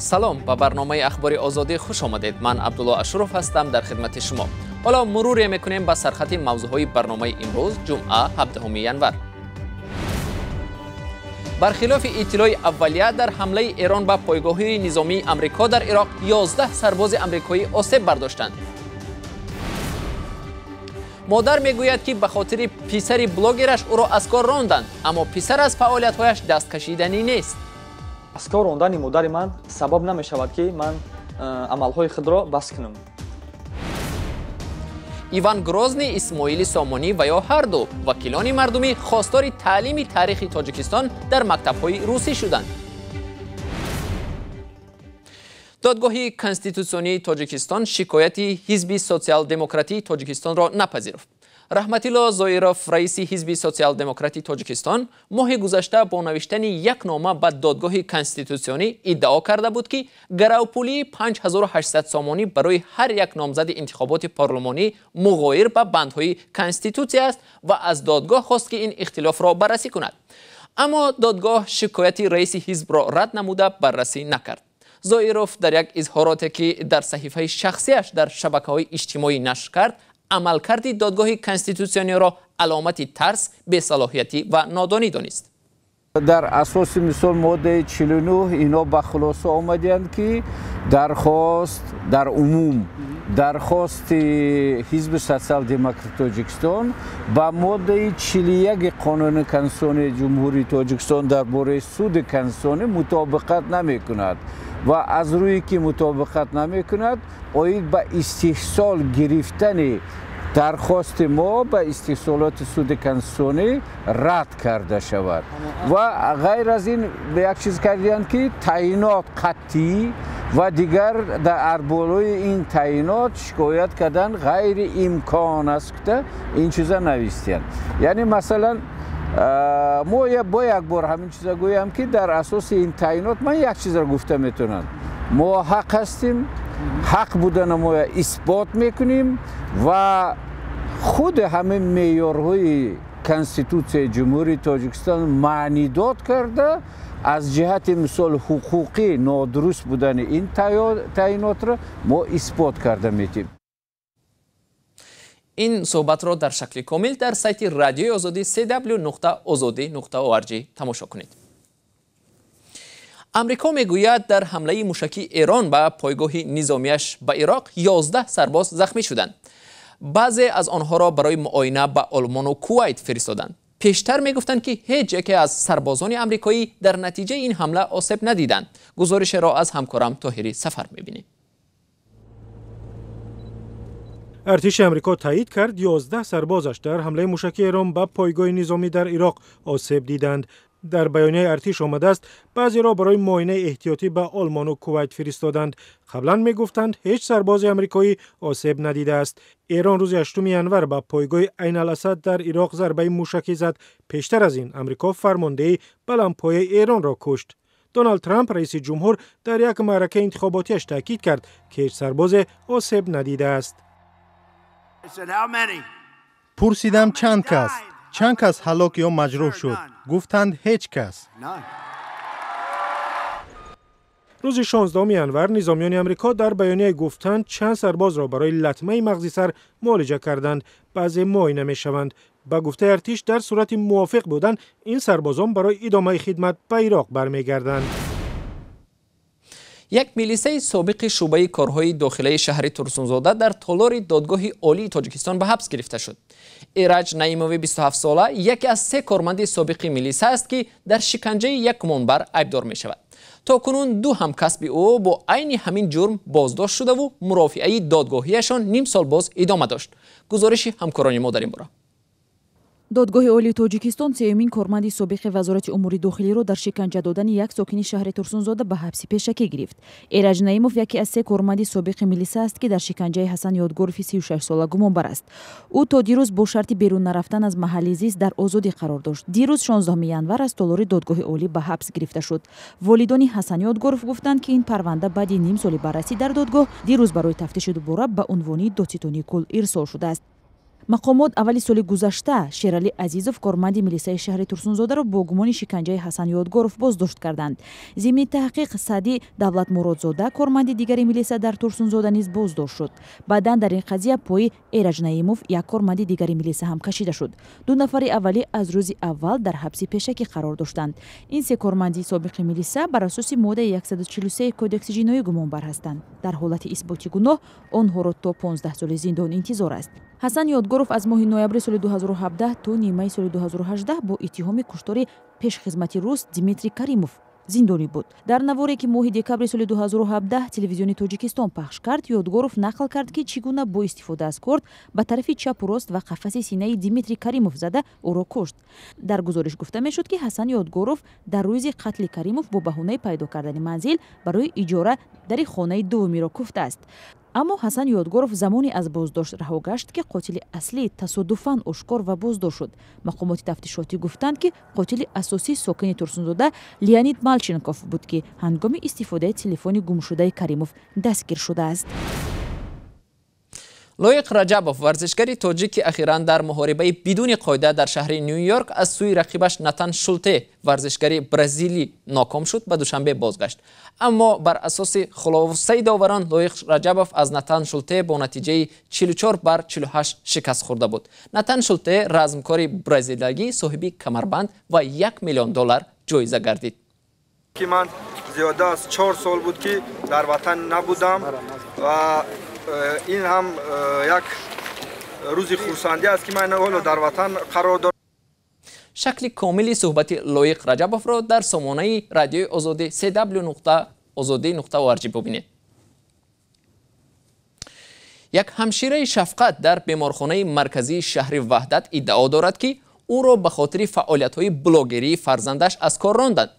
Салом, ба барномаи Ахбори Озодӣ хуш омадед. Ман Абдулло Ашуров ҳастам дар хидмати шумо. Ҳоло муруре мекунем ба сархати мавзӯъҳои барномаи имрӯз, ҷумъа, 17 январ. Бархилофи иттилои аввалия, дар ҳамлаи Эрон ба пойгоҳи низомии Амрико дар Ироқ 11 сарбози амрикоӣ осеб бардоштанд. Модар мегӯяд, ки ба хотири писари блогераш ӯро аз кор ронданд, аммо писар аз фаъолиятҳояш дасткашиданӣ нест. Аз кор рондани модари ман сабаб намешавад, ки ман амалҳои худро бас кунам. Иван Грозний, Исмоили Сомонӣ ва ё ҳар ду вакилони мардумӣ хостори таълими таърихи Тоҷикистон дар мактабҳои русӣ шуданд. Додгоҳи Конститутсионии Тоҷикистон шикояти Ҳизби Социал-демократии Тоҷикистонро напазируфт. Раҳматилло Зоиров, раиси Ҳизби Социал-демократии Тоҷикистон, моҳи гузашта бо навиштани як нома ба Додгоҳи Конститутсионӣ иддао карда буд, ки гаравпулии 5800 сомонӣ барои ҳар як номзади интихоботи парлумонӣ муғоир ба бандҳои Конститутсия аст ва аз додгоҳ хост, ки ин ихтилофро баррасӣ кунад. Аммо додгоҳ шикояти раиси ҳизбро рад намуда баррасӣ накард. Зоиров дар як изҳороте, ки дар саҳифаи шахсиаш дар шабакаҳои иҷтимоӣ нашр кард, амалкарди Додгоҳи Конститутсиониро аломати тарс, бесалоҳиятӣ ва нодонӣ донист. Дар асоси мисол моддаи 49 ино ба хулоса омаданд, ки дархост дар умум дархости Ҳизби Социал-демократи Тоҷикистон ба моддаи 41 Қонуни Конститутсионии Ҷумҳурии Тоҷикистон дар бораи суди конститутсионӣ мутобиқат намекунад ва аз рӯе ки мутобиқат намекунад, оид ба истиҳсол гирифтани дархости мо ба истиҳсолоти суди конститутсионӣ рад карда шавад. Ва ғайр аз ин як чиз карданд, ки таъйинот қатъӣ ва дигар дар болои ин таъйинот шикоят кардан ғайриимкон аст, гуфта ин чиза навистиянд. Яъне масалан мо бо як бор ҳамин чиза гӯям, ки дар асоси ин таъйинот ман як чизро гуфта метавонам: мо ҳақ ҳастем, ҳақ будана мо исбот мекунем ва худи ҳамин меъёрҳои Конститутсияи Ҷумҳурии Тоҷикистон маънидод карда, аз ҷиҳати мисол ҳуқуқӣ нодуруст будани ин таъйинотро мо исбот карда метавонем. Ин суҳбатро дар шакли комил дар сайти Радиои Озодӣ cw.ozodi.org тамошо кунед. Амрико мегӯяд, дар ҳамлаи мушакии Эрон ба пойгоҳи низомиаш ба Ироқ 11 сарбоз захмӣ шуданд. Баъзе аз онҳоро барои муоина ба Олмону Кувайт фиристоданд. Пештар мегуфтанд, ки ҳеҷ яке аз сарбозони амрикоӣ дар натиҷаи ин ҳамла осеб надиданд. Гузоришеро аз ҳамкорам Тоҳирӣ Сафар мебинем. Артиши Амрико таъйид кард, 11 сарбозаш дар ҳамлаи мушакии Эрон ба пойгоҳи низомӣ дар Ироқ осеб диданд. Дар баёнияи артиш омадааст, баъзеро барои муоинаи эҳтиётӣ ба Олмону Кувайт фиристоданд. Қаблан мегуфтанд, ҳеҷ сарбози амрикоӣ осеб надидааст. Эрон рӯзи 8 январ ба пойгоҳи Айналасад дар Ироқ зарбаи мушакӣ зад. Пештар аз ин Амрико фармондеҳи баландпояи Эронро кушт. Доналд Трамп, раиси ҷумҳур, дар як маъракаи интихоботиаш таъкид кард, ки ҳеҷ сарбозе осеб надидааст. Пурсидам, чанд кас, чанд кас ҳалок ё маҷрӯҳ шуд? Гуфтанд, ҳеҷ кас. Рӯзи 16 январ низомиёни Амрико дар баёнияе гуфтанд, чанд сарбозро барои латмаи мағзи сар муолиҷа карданд, баъзе муоина мешаванд. Ба гуфтаи артиш, дар сурати мувофиқ будан ин сарбозон барои идомаи хидмат ба Ироқ бармегарданд. Як милисаи собиқи шӯъбаи корҳои дохилаи шаҳри Турсунзода дар толори Додгоҳи Олии Тоҷикистон ба ҳабс гирифта шуд. Эраҷ Наимови 27сола яке аз се корманди собиқи милиса аст, ки дар шиканҷаи як гумонбар айбдор мешавад. То кунун ду ҳамкасби ӯ бо айни ҳамин ҷурм боздошт шудаву мурофиаи додгоҳиашон ним сол боз идома дошт. Гузориши ҳамкорони мо дар ин бора. Додгоҳи Олии Тоҷикистон сеюмин корманди собиқи Вазорати умури дохилиро дар шиканҷа додани як сокини шаҳри Турсунзода ба ҳабси пешакӣ гирифт. Эраҷ Наимов яке аз се корманди собиқи милиса аст, ки дар шиканҷаи Ҳасан Ёдгорови 36сола гумонбар аст. Ӯ то дирӯз бо шарти берун нарафтан аз маҳалли зист дар озодӣ қарор дошт. Дирӯз, 16 январ, аз толори Додгоҳи Олӣ ба ҳабс гирифта шуд. Волидони Ҳасан Ёдгоров гуфтанд, ки ин парванда баъди ним соли баррасӣ дар додгоҳ дирӯз барои тафтиши дубора ба унвони додситонии кул ирсол шудааст. Мақомот аввали соли гузашта Шералӣ Азизов, корманди милисаи шаҳри Турсунзодаро бо гумони шиканҷаи Ҳасан Ёдгоров боздошт карданд. Зимни таҳқиқ Саъди Давлатмуродзода, корманди дигари милиса дар Турсунзода, низ боздошт шуд. Баъдан дар ин қазия пои Эраҷ Наимов, як корманди дигари милиса, ҳам кашида шуд. Ду нафари аввалӣ аз рӯзи аввал дар ҳабси пешакӣ қарор доштанд. Ин се корманди собиқи милиса бар асоси моддаи 143 Кодекси ҷиноӣ гумонбар ҳастанд. Дар ҳолати исботи гуноҳ онҳоро то 15 соли зиндон интизор аст. Ҳасан Ёдгоров аз моҳи ноябри соли 2017 то нимаи соли 2018 бо иттиҳоми куштори пешхизмати рус Дмитрий Каримов зиндонӣ буд. Дар наворе, ки моҳи декабри соли 2017 Телевизиони Тоҷикистон пахш кард, Ёдгоров нақл кард, ки чӣ гуна бо истифода аз корд ба тарафи чапу рост ва қафаси синаи Дмитрий Каримов зада, ӯро кушт. Дар гузориш гуфта мешуд, ки Ҳасан Ёдгоров дар рӯзи қатли Каримов бо баҳонаи пайдо кардани манзил барои иҷора дари хонаи дуввумиро куфтааст. Аммо Ҳасан Ёдгоров замоне аз боздошт раҳо гашт, ки қотили аслӣ тасодуфан ошкор ва боздошт шуд. Мақомоти тафтишотӣ гуфтанд, ки қотили асосӣ сокини Турсунзода Леонид Малченков буд, ки ҳангоми истифодаи телефони гумшудаи Каримов дастгир шудааст. Лоиқ Раҷабов, варзишгари тоҷик, ки ахиран дар муҳорибаи бидуни қоида дар шаҳри Ню Йорк аз сӯи рақибаш Натан Шулте, варзишгари бразилӣ, ноком шуд, ба Душанбе бозгашт. Аммо бар асоси хулосаи доварон Лоиқ Раҷабов аз Натан Шулте бо натиҷаи 44 бар 48 шикаст хӯрда буд. Натан Шулте, размкори бразилиягӣ, соҳиби камарбанд ва 1 миллион доллар ҷоиза гардид. Ки ман зиёда аз 4 сол буд, ки дар ватан набудам, ва ин ҳам як рӯзи хурсандӣ аст, ки ман ҳоло дар ватан қарор дорам. Шакли комили суҳбати Лоиқ Раҷабовро дар сомонаи Радиои Озодӣ cw.ozodi.org бубинед. Як ҳамшираи шафқат дар беморхонаи марказии шаҳри Ваҳдат иддао дорад, ки ӯро ба хотири фаъолиятҳои блогерии фарзандаш аз кор ронданд.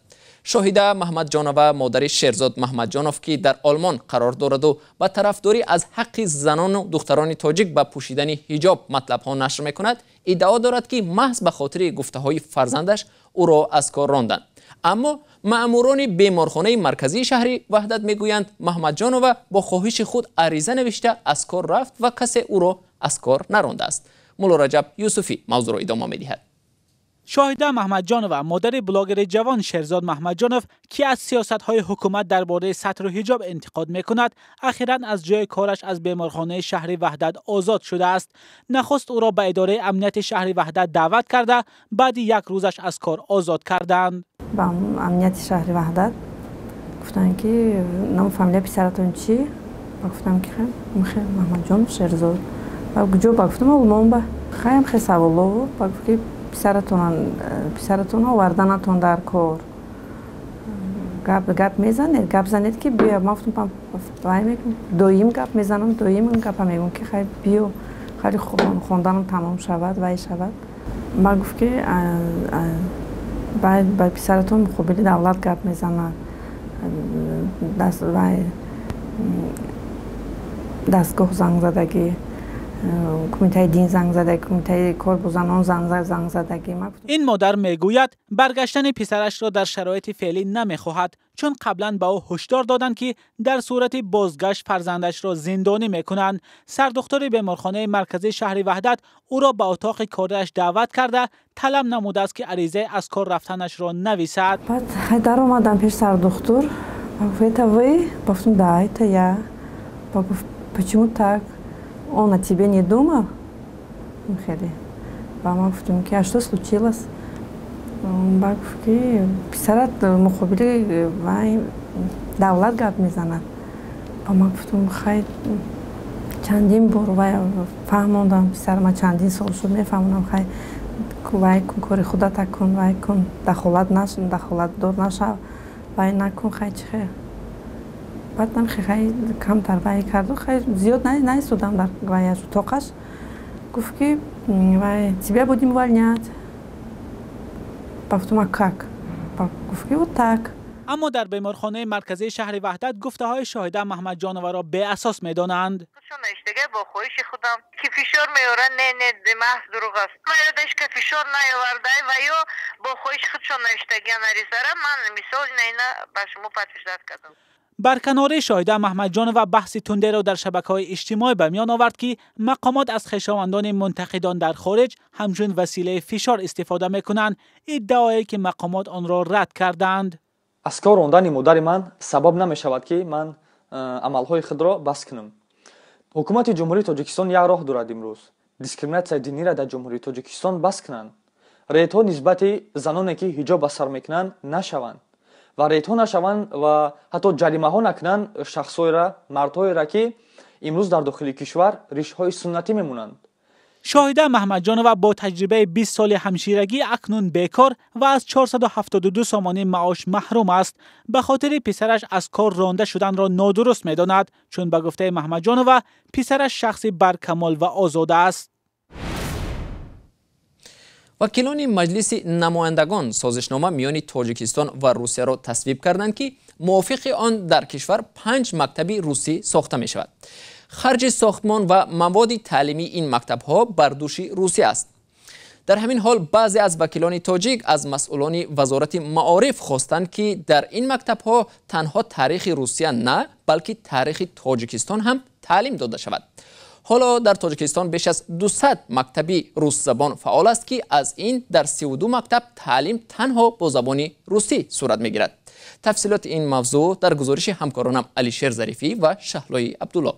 Шоҳида Маҳмадҷонова, модари Шерзод Маҳмадҷонов, ки дар Олмон қарор дораду ба тарафдорӣ аз ҳаққи занону духтарони тоҷик ба пӯшидани ҳиҷоб матлабҳо нашр мекунад, иддао дорад, ки маҳз ба хотири гуфтаҳои фарзандаш ӯро аз кор ронданд. Аммо маъмурони беморхонаи марказии шаҳри Ваҳдат мегӯянд, Маҳмадҷонова бо хоҳиши худ ариза навишта аз кор рафт ва касе ӯро аз кор нарондааст. Муллораҷаб Юсуфӣ мавзӯъро идома медиҳад. Шоҳида Маҳмадҷонова, модари блогери ҷавон Шерзод Маҳмадҷонов, ки аз сиёсатҳои ҳукумат дар бораи сатру ҳиҷоб интиқод мекунад, ахиран аз ҷои кораш аз беморхонаи шаҳри Ваҳдат озод шудааст. Нахуст ӯро ба идораи амнияти шаҳри Ваҳдат даъват карда, баъди як рӯзаш аз кор озод карданд. Ба амнияти шаҳри Ваҳдат гуфтанд, ки ному фамилияи писаратон чӣ? Ба гуфтам, ки Маҳмадҷонов Шерзод. Ба куҷо? Ба гуфтам, Олмон. Ба хаям хе саволо. Ба гуфт, ки писаратон оварданатон дар кор, гап мезанед, гап занед, ки биё. Ман гуфтам, вай, доим гап мезанам, доим гапа мегӯм, ки хай биё, хеле хонданам тамом шавад, вай шавад. Ба гуфт, ки ба писаратон муқобили давлат гап мезанад, вай дастгоҳ занг задагӣ, кумитаи дин занг задагӣ, кумитаи кор бо занон занг задагӣ. Ин модар мегӯяд, баргаштани писарашро дар шароити феълӣ намехоҳад, чун қаблан ба ӯ ҳушдор доданд, ки дар сурати бозгашт фарзандашро зиндонӣ мекунанд. Сардухтури беморхонаи марказии шаҳри Ваҳдат ӯро ба утоқи корияш даъват карда, талаб намудааст, ки аризаи аз кор рафтанашро нависад. Баъд даромадам пеш сардухтур. Гуфт: «Это вы?» Гуфтам: «Да, это я». Гуфт: «Почему так? Он о тебе не думал?» Хеле. Ба ман гуфтам, ки а что случилось? Ба гуфт, ки писарат муқобили вай давлат гап мезанад. Ба ман гуфтам: «Хай, чандин бор вай фаҳмондам, писар ман чандин сол шуд мефаҳмонам, хай, вай кун, кори худата кун, вай кун, дахолат дахолатдор нашав, вай накун, хай, чи хел?» Баъдам хай камтар вай карду, хай, зиёд наистодам дар вай утоқаш. Гуфт, ки вай, тебя будем увольнять. Ба гуфтам: «А как?» Гуфт, ки вот так. Аммо дар беморхонаи марказии шаҳри Ваҳдат гуфтаҳои Шоҳида Маҳмадҷоноваро беасос медонанд. Бо хоҳиши худам, ки фишор меорад, не, не, маҳз дурӯғ аст. Ва ё дашка фишор наёвардай, ва ё бо хоҳиши худшон навиштагиан аризара. Ман мисол ина ба шумо подтверждать кардам. Барканории Шоҳида Маҳмадҷонова баҳси тундеро дар шабакаҳои иҷтимоӣ ба миён овард, ки мақомот аз хешовандони мунтақидон дар хориҷ ҳамчун василаи фишор истифода мекунанд, иддаое ки мақомот онро рад карданд. Аз кор рондани модари ман сабаб намешавад, ки ман амалҳои худро бас кунам. Ҳукумати Ҷумҳурии Тоҷикистон як роҳ дорад имрӯз. Дискриминатсияи динира дар Ҷумҳурии Тоҷикистон бас кунанд. Рейдҳо нисбати заноне, ки ҳиҷоб ба сар мекунанд, нашаванд. Ва рейдҳо нашаванд ва ҳатто ҷаримаҳо накунанд шахсҳоеро, мардҳоеро, ки имрӯз дар дохили кишвар ришҳои суннатӣ мемонанд. Шоҳида Маҳмадҷонова бо таҷрибаи 20 соли ҳамширагӣ акнун бекор ва аз 472 сомонӣ маош маҳрум аст. Ба хотири писараш аз кор ронда шуданро нодуруст медонад, чун ба гуфтаи Маҳмадҷонова писараш шахси баркамол ва озода аст. Вакилони Маҷлиси намояндагон созишнома миёни Тоҷикистон ва Русияро тасвиб карданд, ки мувофиқи он дар кишвар 5 мактаби русӣ сохта мешавад. Харҷи сохтмон ва маводи таълимии ин мактабҳо бар дӯши Русия аст. Дар ҳамин ҳол баъзе аз вакилони тоҷик аз масъулони Вазорати маориф хостанд, ки дар ин мактабҳо танҳо таърихи Русия на, балки таърихи Тоҷикистон ҳам таълим дода шавад. Ҳоло дар Тоҷикистон беш аз 200 мактаби русзабон фаъол аст, ки аз ин дар 32 мактаб таълим танҳо бо забони русӣ сурат мегирад. Тафсилоти ин мавзӯъ дар гузориши ҳамкоронам Алишер Зарифӣ ва Шаҳлои Абдулло.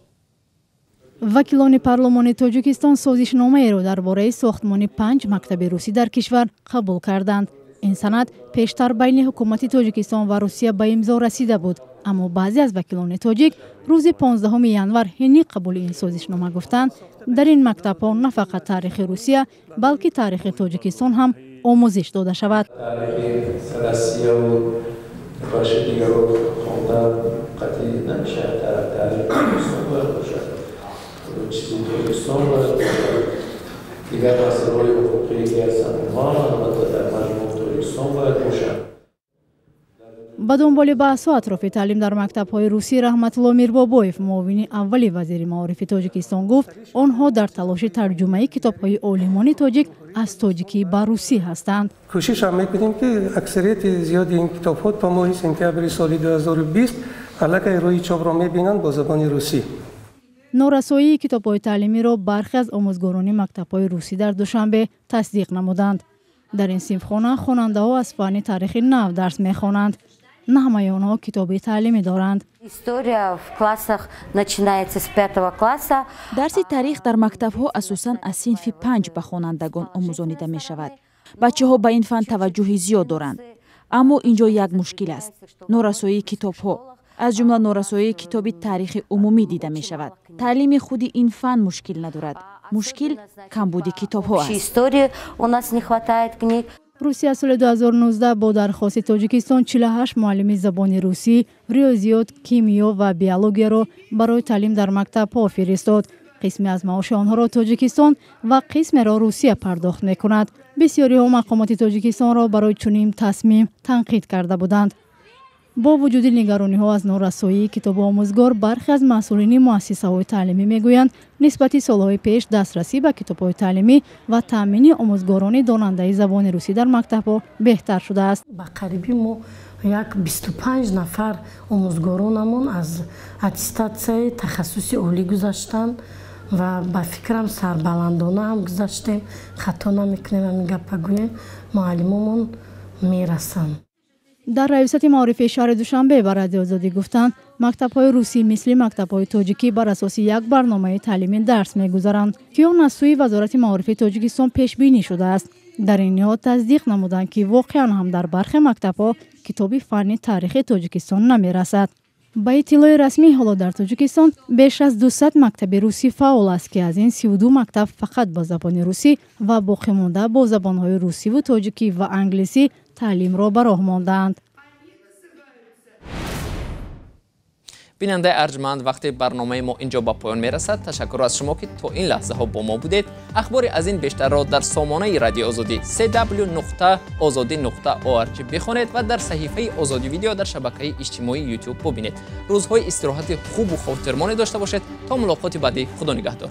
Вакилони парлумони Тоҷикистон созишномаеро дар бораи сохтмони 5 мактаби русӣ дар кишвар қабул карданд. Ин санад пештар байни ҳукумати Тоҷикистон ва Русия ба имзо расида буд, аммо баъзе аз вакилони тоҷик рӯзи 15 январ ҳини қабули ин созишнома гуфтанд, дар ин мактабҳо на фақат таърихи Русия, балки таърихи Тоҷикистон ҳам омӯзиш дода шавад. Дигар масъалаҳои ҳуқуқие ки ҳастанд, онҳо албатта дар маҷмӯъ Тоҷикистон бояд бошанд. Ба дунболи баҳсҳо атрофи таълим дар мактабҳои русӣ Раҳматулло Мирбобоев, муовини аввали вазири маорифи Тоҷикистон, гуфт, онҳо дар талоши тарҷумаи китобҳои олимони тоҷик аз тоҷикӣ ба русӣ ҳастанд. Кӯшиш ҳам мекунем, ки аксарияти зиёди ин китобҳо то моҳи сентябри соли 2020 аллакай рӯи чопро мебинанд бо забони русӣ. Норасоии китобҳои таълимиро бархе аз омӯзгорони мактабҳои русӣ дар Душанбе тасдиқ намуданд. Дар ин синфхона хонандаҳо аз фанни таърихи нав дарс мехонанд. На ҳамаи онҳо китоби таълимӣ доранд. Дарси таърих дар мактабҳо асосан аз синфи 5 ба хонандагон омӯзонида мешавад. Бачаҳо ба ин фан таваҷҷӯҳи зиёд доранд. Аммо ин ҷо як мушкил аст: норасоии китобҳо. Аз ҷумла норасоии китоби таърихи умумӣ дида мешавад. Таълими худи ин фан мушкил надорад. Мушкил камбуди китобҳо аст. Русия соли 2019 бо дархости Тоҷикистон 48 муаллими забони русӣ, риёзиёт, кимиё ва биологияро барои таълим дар мактабҳо фиристод. Қисме аз маоши онҳоро Тоҷикистон ва қисмеро Русия пардохт мекунад. Бисёриҳо мақомоти Тоҷикистонро барои чунин тасмим танқид карда буданд. Бо вуҷуди нигарониҳо аз норасоии китобу омӯзгор, бархе аз масъулини муассисаҳои таълимӣ мегӯянд, нисбати солҳои пеш дастрасӣ ба китобҳои таълимӣ ва таъмини омӯзгорони донандаи забони русӣ дар мактабҳо беҳтар шудааст. Ба қариби мо як 25 нафар омӯзгоронамон аз аттестатсияи тахассуси олӣ гузаштанд ва ба фикрам сарбаландона ҳам гузаштем. Хато намекунем ҳамин гапа гӯем, муаллимомон мерасанд. Дар раёсати маорифи шаҳри Душанбе ба Радиои Озодӣ гуфтанд, мактабҳои русӣ мисли мактабҳои тоҷикӣ бар асоси як барномаи таълимӣ дарс мегузаранд, ки он аз сӯи Вазорати маорифи Тоҷикистон пешбинӣ шудааст. Дар ин ниҳод тасдиқ намуданд, ки воқеан ҳам дар бархе мактабҳо китоби фанни таърихи Тоҷикистон намерасад. Ба иттилои расмӣ, ҳоло дар Тоҷикистон беш аз 200 мактаби русӣ фаъол аст, ки аз ин 32 мактаб фақат бо забони русӣ ва боқимонда бо забонҳои русиву тоҷикӣ ва англисӣ таълимро ба роҳ мондаанд. Бинандаи арҷманд, вақте барномаи мо инҷо ба поён мерасад, ташаккур аз шумо, ки то ин лаҳзаҳо бо мо будед. Ахбори аз ин бештарро дар сомонаи Радиои Озодӣ cw.ozodi.org бихонед ва дар саҳифаи Озодӣ видео дар шабакаи иҷтимоии YouTube бубинед. Рӯзҳои истироҳати хубу хотирмоне дошта бошед. То мулоқоти баъдӣ, Худо нигаҳдор.